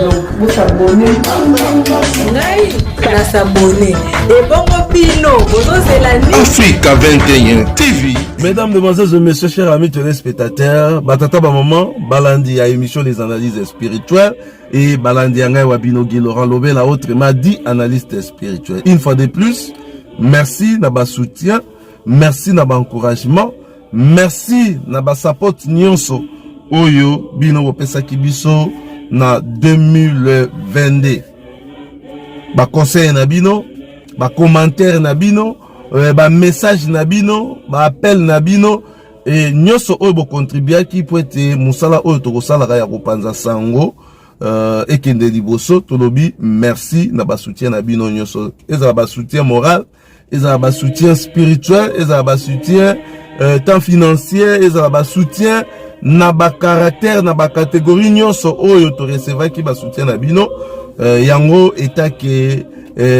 Donc bosabone. Ngai na s'abonner. Ebongo bino bozozela nini? Africa 21 TV. Mesdames, Mesdemoiselles et Messieurs, chers amis téléspectateurs, batata ba maman, balandi ya émission Les Analyses Spirituelles et balandi ya ngai wa bino Guy Laurent Lobela, autrement dit analyste spirituel. Une fois de plus, merci na ba soutien, merci na ba encouragement, merci na ba support nyonso oyo bino bopesaki biso na 2022. Ba conseil na bino, ba commentaire na bino, ba message na bino, ba appel na bino e nyonso oyo bokontribuaki po ete mosala oyo tokosalaka ya kopanza sango ekende liboso. Tolobi merci na ba soutien na bino nyonso, ezala ba soutien moral, ezala ba soutien spirituel, ezala ba soutien tant financier, ezala ba soutien na ba caractère, na ba catégorie nyonso oyo torecevaki ba soutien na bino. Yango etake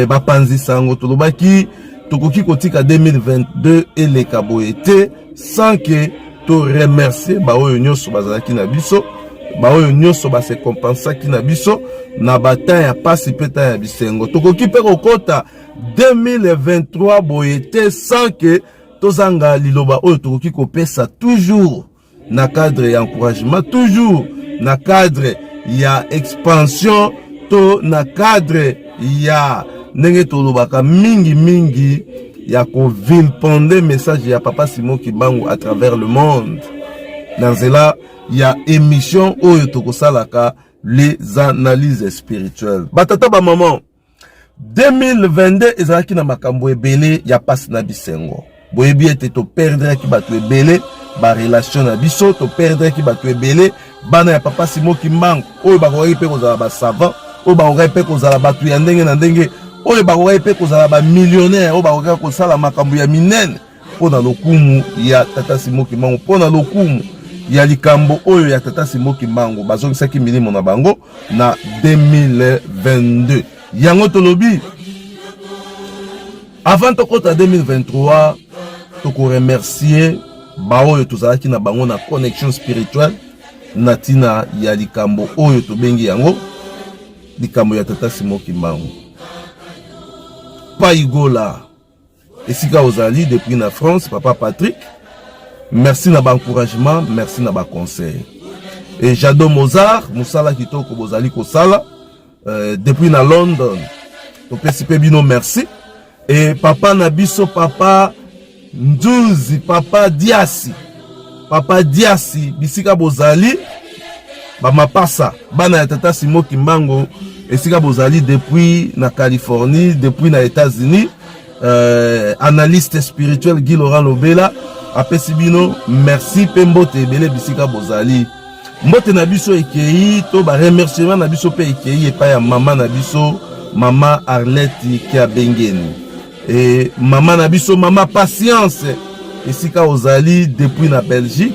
bapanzi sango, tolobaki tokoki kotika 2022 eleka boye te sans que to remercier baoyo nyonso bazalaki na biso, baoyo nyonso base compensaki na biso na batin ya pasi mpe temps ya bisengo. Tokoki mpe kokota 2023 boye te sans que tozanga liloba oyo tokoki kopesa, toujours na cadre ya encouragement, toujours na cadre ya expansion, to na cadre ya ndenge tolobaka mingimingi ya kovilipender message ya Papa Simon Kimbangu à travers le monde na nzela ya émission oyo tokosalaka, Les Analyses Spirituelles. Batata, bamama, 2022 ezalaki na makambo ebele ya pasi na bisengo. Boyebi ete toperdraki bato ebele, barelation na biso, toperdraki bato ebele, bana ya Papa Simon Kimbangu oyo bakokaki mpe kozala basavant, oyo bakokaki mpe kozala bato ya ndenge na ndenge, oyo bakokaki mpe kozala bamillionnaire, oyo bakokaki kosala makambo ya minene mpo na lokumu ya Tata Simon Kimbangu, mpo na lokumu ya likambo oyo ya Tata Simon Kimbangu. Bazongisaki milimo na bango na 2022. Yango tolobi, avant tokota 2023, tokoremercier baoyo tozalaki na bango na connexion spirituelle na ntina ya likambo oyo tobengi yango likambo ya Tata Simon Kimbangu. Paigola, esika ozali depuis na France, papa Patrick, merci na baencouragement, merci na baconseil. E Jado Mozart, mosala kitoko bozali kosala depuis na London, topesi mpe bino merci. E papa na biso, papa Nzuzi, papa Diasi, papa Diasi, bisika bozali, bamapasa, bana ya Tata Simon Kimbangu, esika bozali depuis na Californie, depuis na États-Unis, analyste spirituel Guy Laurent Lobela apesi bino merci mpe mbote ebele bisika bozali. Mbote na biso ekei to baremerciement na biso mpe ekei epai ya mama na biso, mama Arlette Kiabengeni, e mama na biso, mama Patience, esika ozali depuis na Belgique,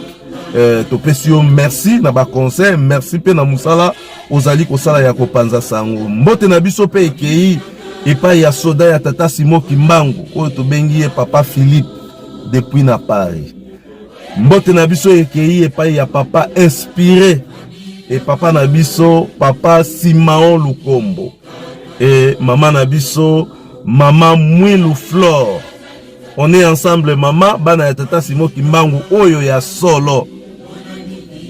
topesi yo merci na baconseil, merci mpe na mosala ozali kosala ya kopanza sango. Mbote na biso mpe ekei epai ya soda ya Tata Simon Kimbangu oyo tobengi ye papa Philippe depuis na Paris. Mbote na biso ekei epai ya papa Inspiré e papa na biso, papa Simaon Lukombo, e mama na biso, mama Mwilu Flore. On est ensemble, mama, bana ya Tata Simon Kimbangu oyo ya solo,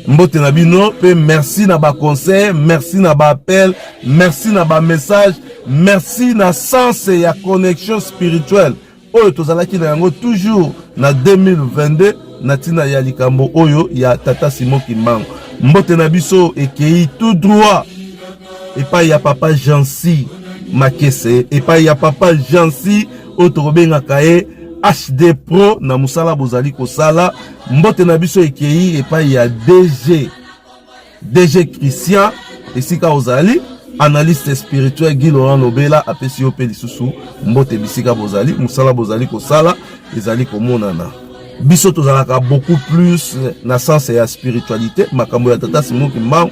mbote na bino mpe merci na baconseil, merci na baappel, merci na bamessage, merci na sens ya connexion spirituelle oyo tozalaki na yango toujours na 2022 na ntina ya likambo oyo ya Tata Simon Kimbangu. Mbote na biso ekei tout droit epai ya papa Jansi Makese, epai ya papa Jansi oyo tokobengaka ye HD Pro, na mosala bozali kosala. Mbote na biso ekei epai ya DG, DG Christian, esika ozali. Analyste spirituel Guy Laurent Lobela apesi yo mpe lisusu mbote bisika bozali. Mosala bozali kosala ezali komonana. Biso tozalaka beaucoup plus na sens ya spiritualité. Makambo ya Tata Simon Kimbangu,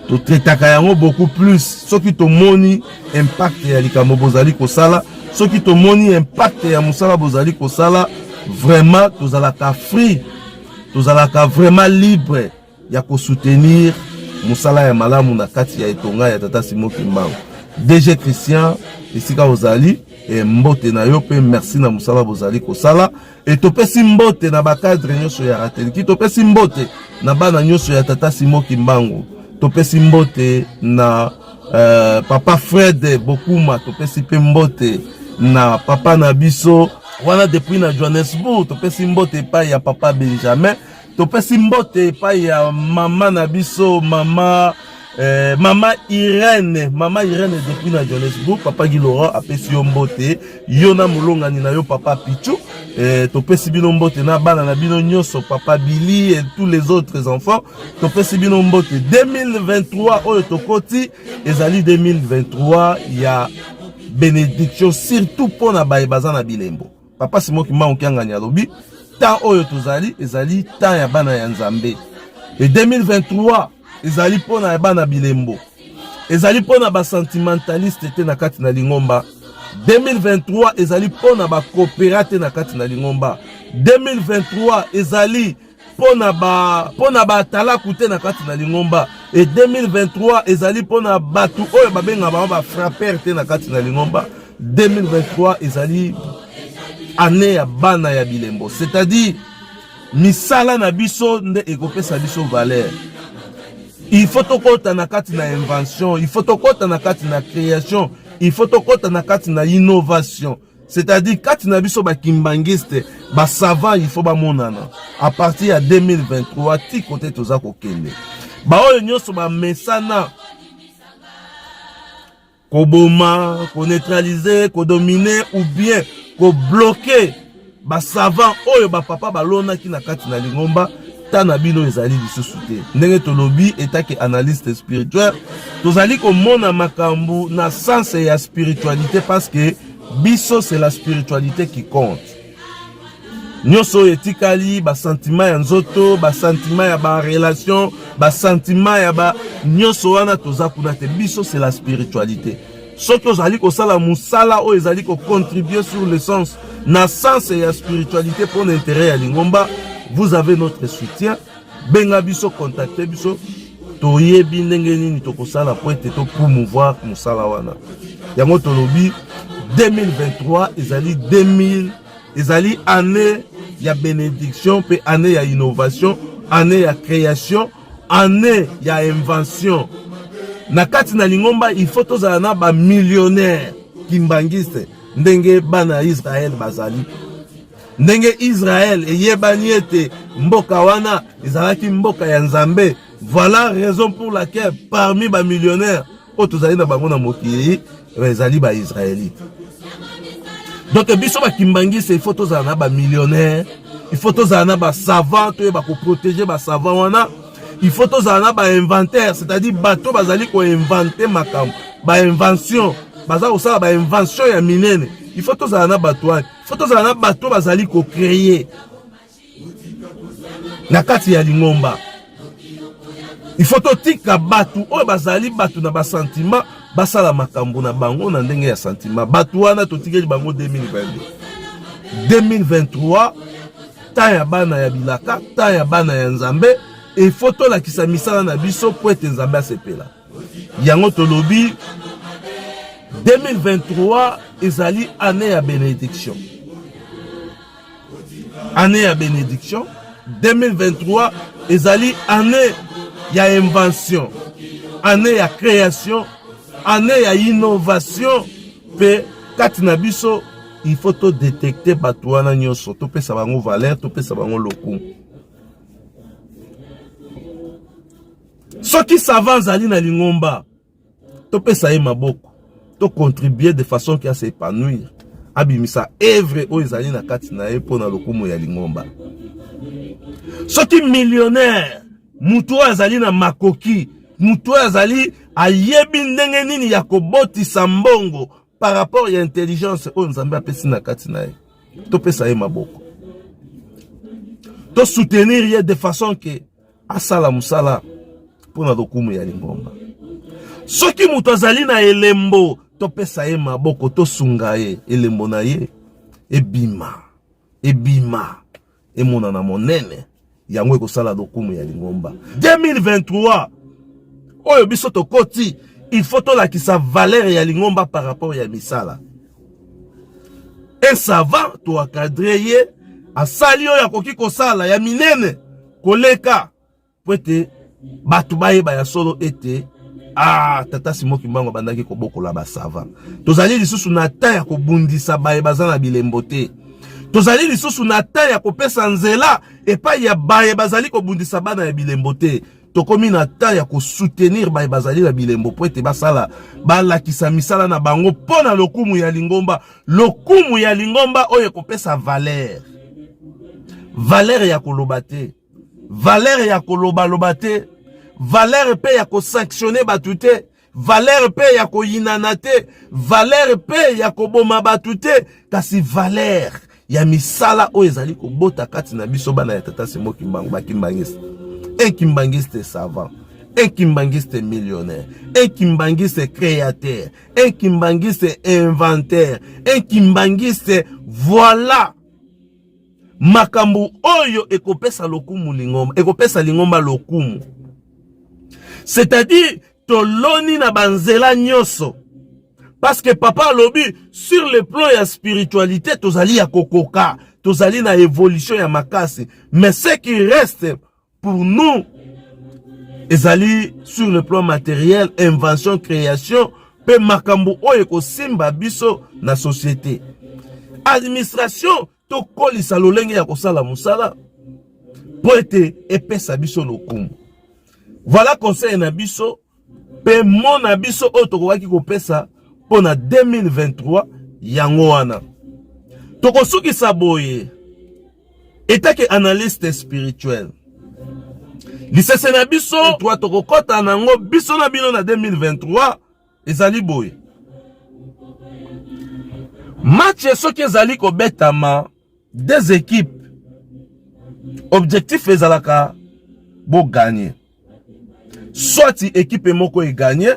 totraitaka yango beaucoup plus soki tomoni impact ya likambo bozali kosala, soki tomoni impact ya mosala bozali kosala. Vraiment tozalaka free, tozalaka vraiment libre ya kosoutenir. mosala ya malamu na kati ya etonga ya tata Simon Kimbangu. DG Christian, esika ozali, e mbote na yo mpe merci na mosala bozali kosala. E topesi mbote na bacadre nyonso ya Ratelki, topesi mbote na bana nyonso ya tata Simon Kimbangu, topesi mbote na papa Fred Bokuma, topesi mpe mbote na papa na biso wana depuis na Johannesburg, topesi mbote epai ya papa Benjamin, topesi mbote epai ya mama na biso mama Irène, mama Irène depuis na Johannesburg. Papa Guy Laurent apesi yo mbote, yo na molongani na yo papa Pichu. Topesi bino mbote na bana na bino nyonso, papa Billy et tous les autres enfants, topesi bino mbote. 2023 oyo tokoti ezali 2023 ya bénédiction, surtout mpona baye baza na bilembo. Papa Simon Kimbangu Kiangani alobi temps oyo tozali ezali temps ya bana ya Nzambe. E 2023 ezali mpona ya bana bilembo, ezali mpona basentimentaliste te na kati na lingomba. 2023 ezali mpona bakopera te na kati na lingomba. 2023 ezali mpona batalaku te na kati na lingomba. E 2023 ezali mpona bato oyo babengaka bango bafrapper te na kati na lingomba. 2023 ezali année ya bana ya bilembo, c'est-à-dire misala na biso nde ekopesa biso valeur. Il faut tokɔta na kati na invention, il faut tokɔta na kati na création, il faut tokɔta na kati na innovation, c'est-à-dire kati na biso bakimbangiste, basavant, il faut bamonana à partir ya 2023 ti kote toza kokende. Baoyo nyonso bamesana koboma, koneutraliser, kodominer ou bien kobloquer basavant oyo bapapa balonaki na kati na lingomba, ta na bino ezali lisusu te. Ndenge tolobi, etake analyste spirituel, tozali komona makambo na sens ya spiritualité, parce que biso, c'est la spiritualité qui compte. Nyonso oyo etikali, basentiment ya nzoto, basentiment ya barelation, basentiment ya ba nyonso wana, toza kuna te. Biso, c'est la spiritualité. Soki ozali kosala mosala oyo ezali kocontribuer sur le sens na sens ya spiritualité mpona intérêt ya lingomba, vous avez notre soutien. Benga biso, contacte biso, toyebi ndenge nini tokosala po ete topromouvoir mosala wana. Yango tolobi 2023 ezali 2000 ezali année ya bénédiction mpe année ya innovation, année ya création, année ya invention na kati na lingomba. Il faut tozala na bamillionnaire kimbangiste, ndenge bana ya Israele bazali, ndenge Israele eyebani ete mboka wana ezalaki mboka ya Nzambe. Voilà raison pour laquelle parmi bamillionnaire oyo tozali na bango na mokili ezali baisraélite. Donc biso bakimbangiste, il faut tozala na bamillionnaire, il faut tozala na basavant, toyeba koprotéger basavant wana. Il faut tozala na bainventaire, c'est-à-dire bato bazali koinventer makambo, bainvention, baza kosala bainvention ya minene. Il faut tozala na bato wana. Il faut tozala na bato bazali kocréer na kati ya lingomba. Il faut totika bato oyo bazali bato na basentiment basala makambo na bango na ndenge ya sentiment. Bato wana totikeli bango 2022. 2023, temps ya bana ya bilaka, temps ya bana ya Nzambe. Il faut tolakisa misala na biso po ete Nzambe asepela. Yango tolobi 2023 ezali année ya bénédiction, année ya bénédiction. 2023 ezali année ya invention, année ya création, année ya innovation. Mpe kati na biso, il faut todétecter bato wana nyonso, topesa bango valeur, topesa bango lokumu. Soki savant azali na lingomba, topesa ye maboko, tocontribuer de façon que as'épanouir, abimisa œuvre oyo ezali na kati na ye mpo na lokumu ya lingomba. Soki millionnaire, mutu oyo azali na makoki, mutu oyo azali ayebi ndenge nini ya kobotisa mbongo par rapport ya intelligence oyo Nzambe apesi na kati na ye, topesa ye maboko, tosoutenir ye de façon que asala mosala mpo na lokumu ya lingomba. Soki moto azali na elembo, topesa ye maboko, tosunga ye, elembo na ye ebima, ebima, emonana monene. Yango ekosala lokumu ya lingomba. 2023. oyo biso tokoti, il faut tolakisa valeur ya lingomba par rapport ya misala. Un savant toencadre ye, asali oyo akoki kosala ya minene koleka, po ete bato bayeba ya solo ete ah, tata Simon Kimbangu abandaki kobokola basava. Tozali lisusu na temps ya kobundisa baye baza na bilembo te. Tozali lisusu na temps ya kopesa nzela epai ya baye bazali kobundisa bana ya bilembo te. Tokomi na temps ya kosoutenir baye bazali na bilembo po ete basala, balakisa misala na bango mpo na lokumu ya lingomba. Lokumu ya lingomba oyo ekopesa valeur. Valeur ya koloba te, valeur ya kolobaloba te, valeur mpe ya kosanctionne bato te, valeur mpe ya koyinana te, valeur mpe ya koboma bato te, kasi valeur ya misala oyo ezali kobota kati na biso bana ya tata Simon Kimbangu, bakimbangiste. Un kimbangiste savant, un kimbangiste millionnaire, un kimbangiste créateur, un kimbangiste inventeur, un kimbangiste, voilà makambo oyo ekopesa lokumu lingomba, ekopesa lingomba lokumu. C'est-à-dire toloni na banzela nyonso, parce que papa alobi sur le plan ya spiritualité tozali ya kokoka, tozali na évolution ya makasi, mais ce qui reste pour nous ezali sur le plan matériel, invention, création pe makambo oyo ekosimba biso na société. Administration tokolisa lolenge ya kosala mosala po ete epesa biso lokumu. Voilà conseil na biso pe mot na biso oyo tokokaki kopesa mpo na 2023 yango wana. Tokosukisa boye etake analyste spirituel. Lisese na biso 3 tokokota nango biso na bino na 2023 ezali boye. Match soki ezali kobetama deux équipes, objectif ezalaka bo gagner. Soit équipe moko e gagner,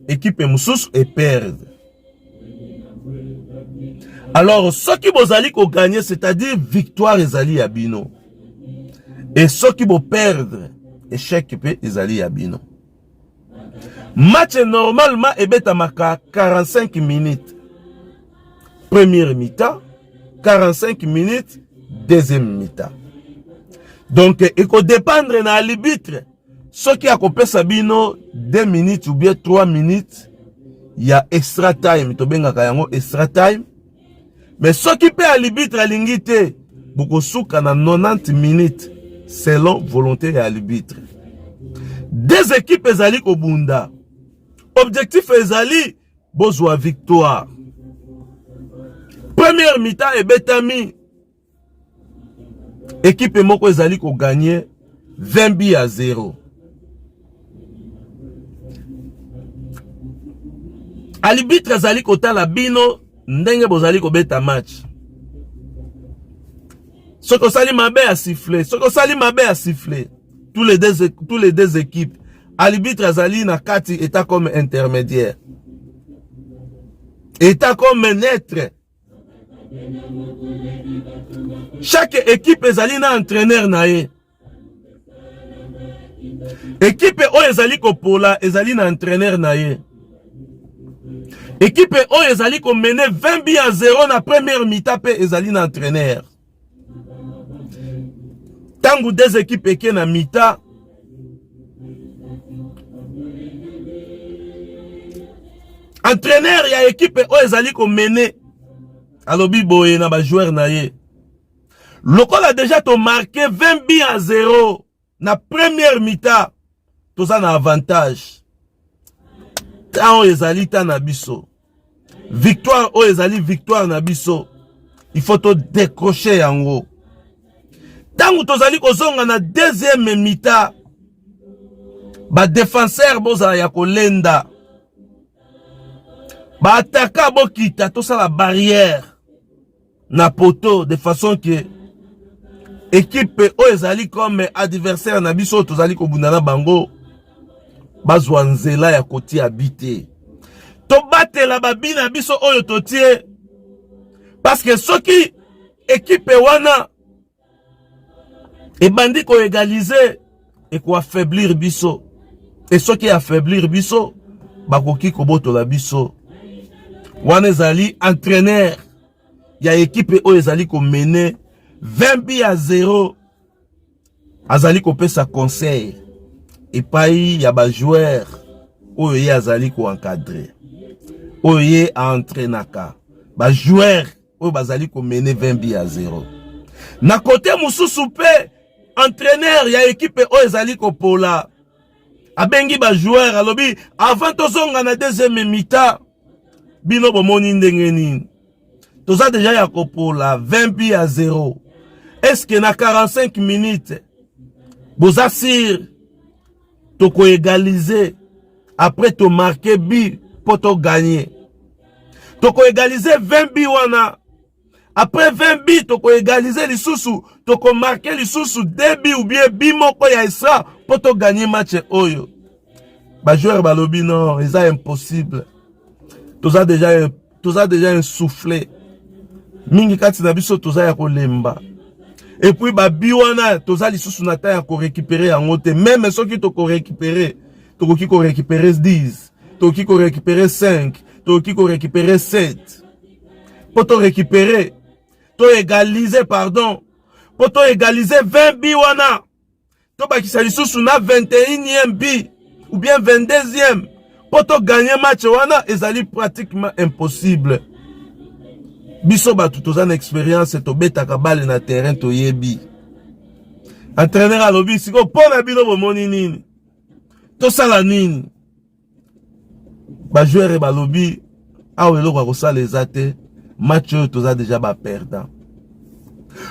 équipe mosusu e perdre. Alors soki bozali ko gagner, c'est-à-dire victoire ezali ya bino. Et soki bo perdre, échec pe ezali ya bino. Match normalement ebetamaka 45 minutes. Première mi-temps, 45 minutes, deuxième mi-temps. Donc eko dépendre na arbitre. Soki akopesa bino 2 minutes ou bien 3 minutes ya extra time, tobengaka yango extra time. Mais soki pe arbitre alingi te, bokosuka na 90 minutes selon volonté ya arbitre. Deux équipes ezali kobunda. Objectif ezali bozwa victoire. Première mi-temps ebetami, équipe moko ezali kogagner 20 buts à 0. Arbitre azali kotala bino ndenge bozali kobeta match. Soki osali mabe ya siffler, soki osali mabe ya siffler, tous les deux équipes, arbitre azali na kati état comme intermédiaire, état comme neutre. Chaque équipe ezali na entraîneur na ye. Équipe oyo ezali kopola ezali na entraîneur na ye. Équipe oyo ezali komene 20 buts à 0 na première mi-temps pe ezali na entraîneur. Tangu deux équipes eke na mi-temps, entraîneur ya équipe oyo ezali komene alobi boye na ba joueur na ye. Lokola déjà to marqué 20 buts à 0 na première mi-temps, toza na avantage. Tant oyo ezali temps na biso. Victoire oyo ezali victoire na biso. Il faut to décrocher yango. Tangu tozali kozonga na deuxième mi-temps, ba défenseur bozala ya kolenda. Ba attaquant bokita tosala barrière na poteau de façon que équipe oyo ezali comme adversaire na biso tozali kobunda na bango bazwa nzela ya kotia bite. Tobatela babi na biso oyo totie, parce que soki équipe wana ebandi koégaliser ekoaffaiblir biso. E soki affaiblir biso, bakoki kobotola biso. Wana ezali entraîneur ya ekipe oyo ezali komene 20 buts à 0 azali kopesa conseil epai ya ba joueurs oyo ye azali koencadre, oyo ye aentraînaka ba joueurs oyo bazali komene 20 buts à 0. Na kote mosusu mpe entraîneur ya ekipe oyo ezali kopola abengi ba joueurs, alobi avant tozonga na deuxième mi-temps, bino bomoni ndenge nini? Toza deja ya kopola 20 buts à 0. Est-ce que na 45 minutes boza sûr tokoégaliser, après tomarquer but mpo togagner? Tokoégaliser 20 buts wana, après 20 buts tokoégaliser lisusu, tokomarquer lisusu 2 buts ou bien but moko ya extra mpo togagner match oyo? Bajoueur balobi non, eza impossible, toza déjà essoufflé mingi kati na biso, toza ya kolemba. Et puis babuts wana, toza lisusu na temps ya korécupérer yango te. Même soki tokorécupérer, tokoki korécupérer 10, tokoki korécupérer 5, tokoki korécupérer 7 mpo torécupérer, toégaliser, pardon, mpo toégaliser 20 buts wana, tobakisa lisusu na 21e but ou bien 22e mpo togagner match wana, ezali pratiquement impossible. Biso bato toza na expérience, tobetaka balle na terrain, toyebi. Entraîneur alobi sikoyo, mpo na bino bomoni nini? Tosala nini? Bajoueur balobi awa eloko ya kosala eza te, match oyo toza déjà baperdant.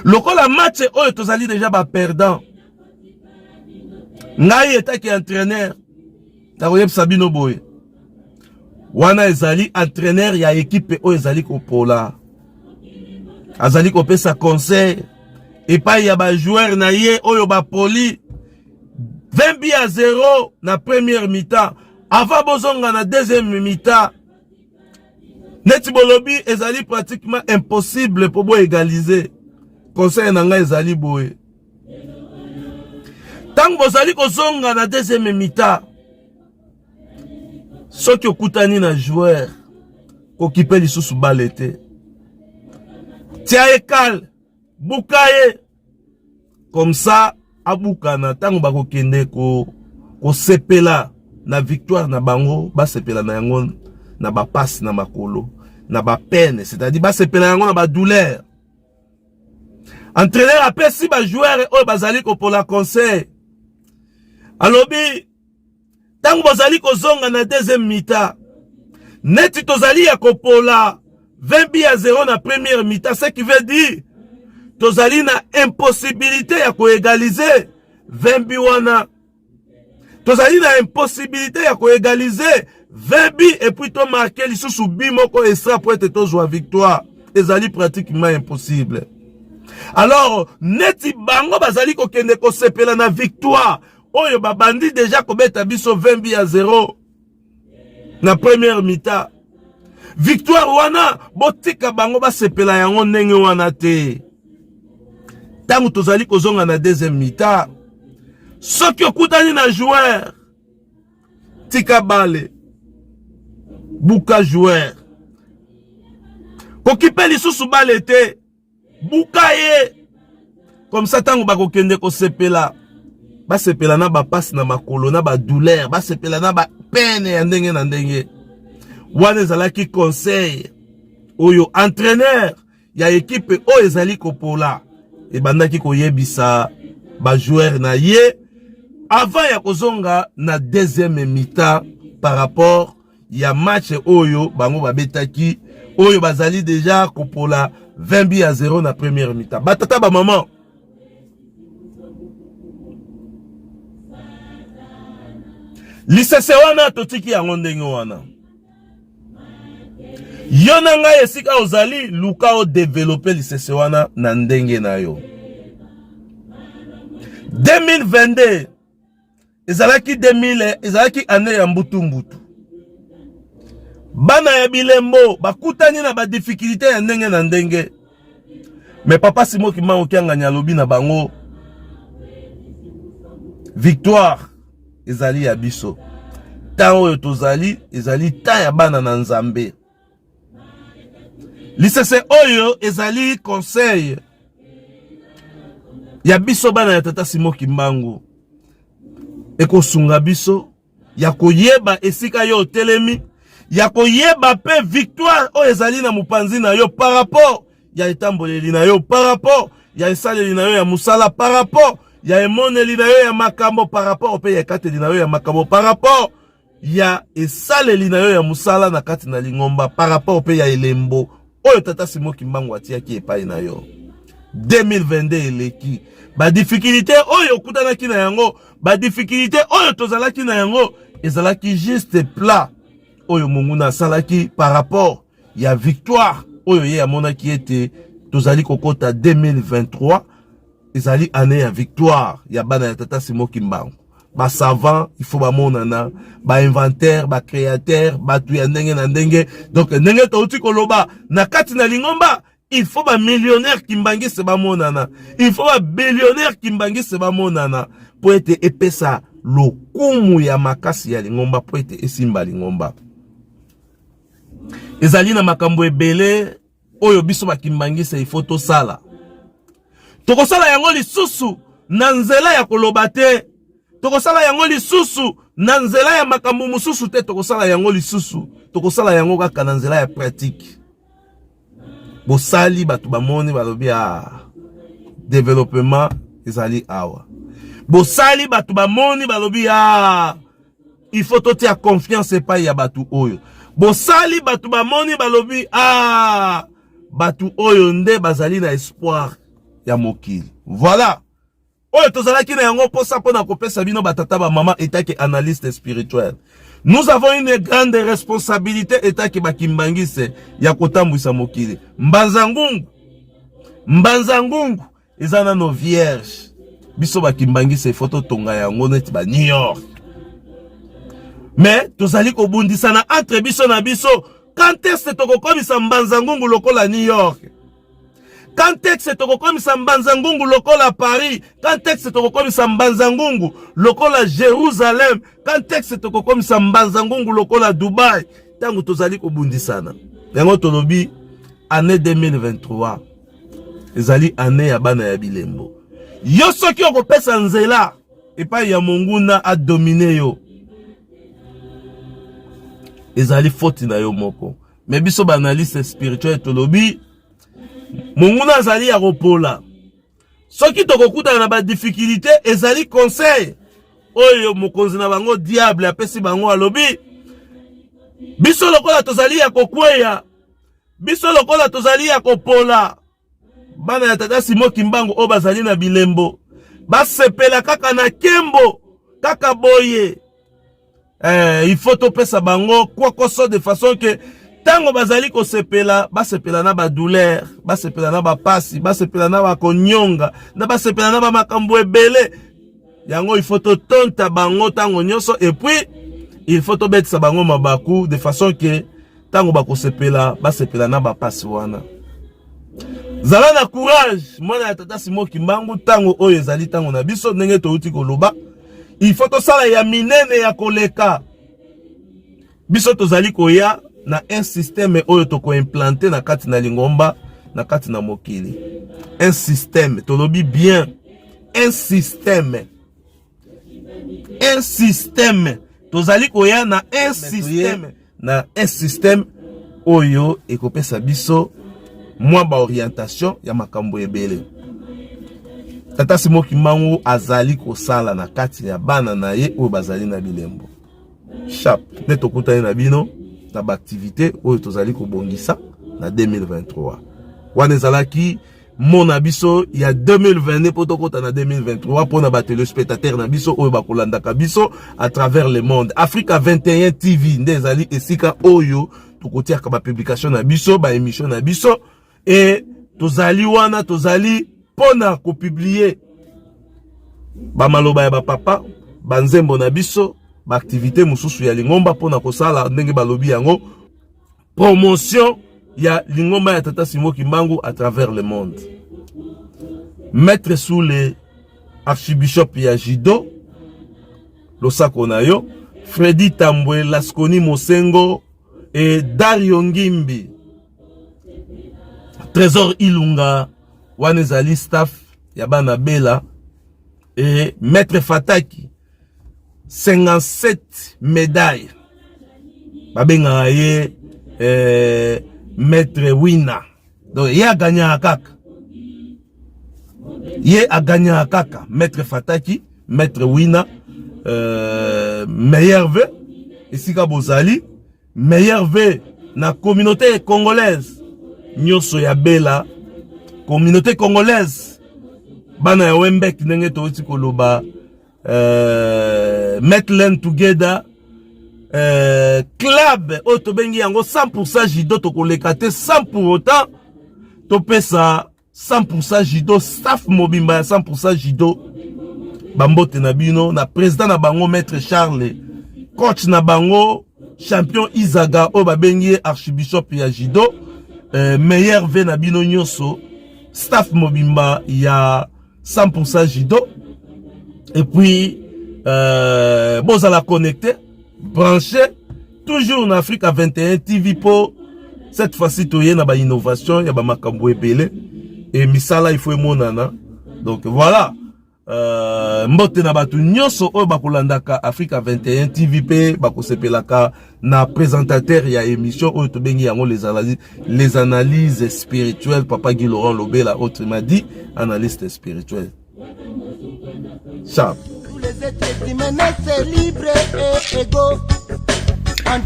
Lokola match oyo tozali déjà baperdant, ngai etaki entraîneur nakoyebisa bino boye. Wana ezali entraîneur ya ekipe oyo ezali kopola, azali kopesa conseil epai ya bajoueur na ye oyo bapoli 20 buts à 0 na première mi-temps. Avant bozonga na deuxième mi-temps, neti bolobi ezali pratiquement impossible mpo boégaliser, conseil na ngai ezali boye: ntango bozali kozonga na deuxième mi-temps, soki okutani na joueur, kokipe lisusu balle te, tia ye kale, buka ye comme ça abukana. Ntango bakokende kosepela na victoire na bango, basepela na yango na bapasi na makolo, na bapeine, c'est-à-dire basepela yango na badouleur. Entraîneur apesi bajoueur oyo bazali kopola conseil, alobi ntango bozali kozonga na deuxième mi-temps, neti tozali ya kopola 20 buts à 0 na première mi-temps, ce qui veut dire tozali na impossibilité ya koégaliser 20 buts wana, tozali na impossibilité ya koégaliser 20 buts et puis tomarquer lisusu but moko extra po ete tozwa victoire, ezali pratiquement impossible. Alors neti bango bazali kokende kosepela na victoire oyo babandi déjà kobeta biso 20 buts à 0 na première mi-temps, victoire wana botika bango basepela yango ndenge wana te. Ntango tozali kozonga na deuxième mi-temps, soki okutani na joueur, tika balle, buka joueur, kokipe lisusu balle te, buka ye comme ça. Ntango bakokende kosepela, basepela na bapasi na makolo, na badouleur, basepela na bapeine ya ndenge na ndenge. Wana ezalaki conseil oyo entraîneur ya ekipe oyo ezali kopola ebandaki koyebisa bajoueur na ye avant ya kozonga na deuxième mi-temps par rapport ya match oyo bango babetaki, oyo bazali déjà kopola 20 buts à 0 na première mi-temps. Batata, bamama, lisese wana totiki yango ndenge wana. Yo na ngai, esika ozali, luka odévelopper lisese wana na ndenge na yo. 2022 ezalaki 2000, ezalaki année ya mbutu-mbutu. Bana ya bilembo bakutani na badifficulté ya ndenge na ndenge, mais papa Simon Kimbangu Kiangani alobi na bango victoire ezali ya biso. Temps oyo tozali ezali temps ya bana na Nzambe. Lisese oyo ezali conseil ya biso bana ya tata Simon Kimbangu, ekosunga biso ya koyeba esika yo otelemi, ya koyeba pe victoire oyo ezali na mopanzi na yo par rapport ya etamboleli na yo, par rapport ya esaleli na yo ya mosala, par rapport ya emoneli na yo ya makambo, par rapport pe ya ekateli na yo ya makambo, par rapport ya esaleli na yo ya mosala na kati na lingomba, par rapport pe ya elembo oyo tata Simon Kimbangu atiaki epai na yo. 2022 eleki, ba difficulté oyo okutanaki na yango, ba difficulté oyo tozalaki na yango ezalaki juste plat oyo monguna asalaki par rapport ya victoire oyo ye amonaki ete tozali kokota 2023 ezali année ya victoire ya bana ya tata Simon Kimbangu. Ba savant il faut bamonana, ba inventaire, ba créateur, batu ya ndenge na ndenge. Donc ndenge touti koloba na kati na lingomba, il faut ba millionnaire kimbangiste bamonana, il faut ba billionnaire kimbangiste bamonana po ete epesa lokumu ya makasi ya lingomba, po ete esimba lingomba. Ezali na makambo ebele oyo biso ba kimbangiste il faut tosala. Tokosala yango lisusu na nzela ya koloba te, tokosala yango lisusu na nzela ya makambo mosusu te, tokosala yango lisusu, tokosala yango kaka na nzela ya pratique. Bosali bato bamoni balobi ah, développement ezali awa. Bosali bato bamoni balobi ah, il faut totia confiance epai ya bato oyo. Bosali bato bamoni balobi ah, bato oyo nde bazali na espoir ya mokili. Voilà oyo tozalaki na yango posa mpona kopesa bino batata ba mama etake analyste spirituel. Nous avons une grande responsabilité etake bakimbangise ya kotambwisa mokili. Mbanza ngungu, mbanza ngungu eza nano vierge. Biso bakimbangise il faut totonga yango neti ba New York. Mais tozali kobundisana entre biso na biso. Quand est-ce tokokomisa mbanza ngungu lokola New York? Quand est-ce tokokomisa mbanza ngungu lokola Paris? Quand est-ce tokokomisa mbanza ngungu lokola Jérusalem? Quand est-ce tokokomisa mbanza ngungu lokola Dubaï? Tango tozali kobundisana. Yango tolobi année 2023 ezali année ya bana ya bilembo. Yo soki okopesa nzela epai ya monguna a dominer yo, ezali faute na yo moko. Mais biso ba analyste spirituel tolobi monguna azali ya kopola. Soki tokokutana na ba difficulté, ezali conseil oyo mokonzi na bango diable apesi bango, alobi biso lokola tozali ya kokweya, biso lokola tozali ya kopola, bana ya tata Simon Kimbangu oyo bazali na bilembo basepela kaka na kembo kaka boye. Il faut topesa bango kwakoso de façon que tango bazali kosepela, basepela na ba douleur, basepela na ba pasi, basepela na ba konyonga, na basepela na ba makambo ebele. Yango il faut totonta bango tango nyonso, et puis il faut tobetisa bango mabaku de façon que tango bakosepela, basepela na ba pasi wana. Zala na courage mwana ya tata Simon Kimbangu, tango oyo ezali tango na biso ndenge touti koloba. Il faut tosala ya minene ya koleka. Biso tozali koya na un système oyo tokoimplanter na kati na lingomba, na kati na mokili. Un système, tolobi bien, un système. Un système. Tozali koya na un système, na un système oyo ekopesa biso mwa ba orientation ya makambo ebele. Tata Simon Kimbangu azali kosala na kati ya bana na ye oyo bazali na bilembo. Chap, nde tokutani na bino na ba activité oyo tozali kobongisa na 2023. Wana ezalaki mona biso ya 2022 po tokota na 2023 pona ba téléspectateurs na biso oyo bakolandaka biso à travers le monde. Africa 21 TV nde ezali esika oyo tokotiaka ba publication na biso, ba émission na biso, et tozali wana, tozali pona kopublier ba maloba ya ba papa, ba nzembo na biso, ba activité mosusu ya lingomba pona kosala ndenge balobi yango promotion ya lingomba ya tata Simon Kimbangu à travers le monde. Maître Soule, archibishop ya Judo, losako na yo. Freddy Tambwe, Lasconi Mosengo et Dario Ngimbi. Trésor Ilunga, wana ezali staff ya bana Bela et Maître Fataki 57 médailles. Babengaka ye Maître Wina. Donc ye aganyaka kaka. Ye aganyaka kaka Maître Fataki, Maître Wina, meilleur vœu esika bozali, meilleur vœu na communauté congolaise nyonso ya Bela, communauté congolaise bana ya Wembek, ndenge touti koloba, Metland Together, club oyo tobengi yango 100% judo. Tokoleka te sans pour autant topesa 100% judo, staff mobimba ya 100% judo, bambote na bino, na président na bango Maître Charles, coach na bango champion Izaga oyo babengi ye archibishop ya judo. Meilleur vœu na bino nyonso, staff mobimba ya 100% judo. Et puis bozala connecté, branché toujours na Africa 21 TV, po cette fois-ci toye na bainnovation ya bamakambo ebele e misala il faut emonana. Donc voilà, mbote na bato nyonso oyo bakolandaka Africa 21 TV mpe bakosepelaka na présentateur ya émission oyo tobengi yango les analyses spirituelles, Papa Guy Laurent Lobela, autrement dit analyste spirituel. Ciao. Les êtres humains naissent libres et égaux.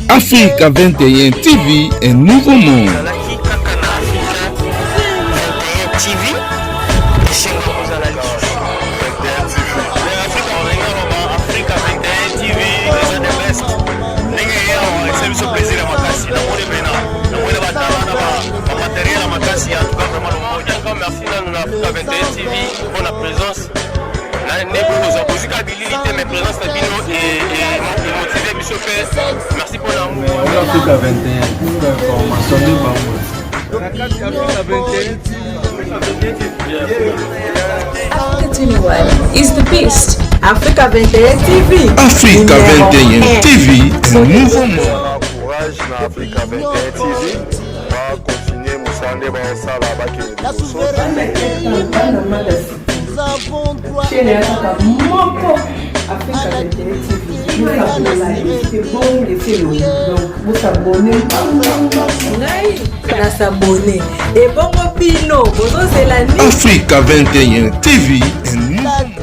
Africa 21 TV, un nouveau monde. Ezalaki kaka na Afrika 21 TV, esengo kozala lisusu. Afrika, olinga loba Afrika 21 TV eza the best. Ndenge ye awa esa biso plaisir ya makasi. Namoni pena, namoni na batala na bamatériel ya makasi. En tout cas, vraiment longonya. Merci nanu na Afrika 21 TV mpona présence na nde bokozwa bozika bilili te, mais présence na bino emotive biso mpe. Merci mpona Mais Africa 21, information de bango. Na kati ya Afrika 21. Africa 21 is the best. Africa 21 TV. Africa Numéro 21 un. TV, un nouveau monde. Courage na Africa 21 TV, bacontinue mosala nde baosala, bakende La liboso. souveraineté, nous avons droit Chaîne ya kaka moko, Africa 21 TV. Bosabona ese donc bosabone. Ngai nasabone, ebongo bino bozozela nini? Africa 21 TV, un nouveau monde.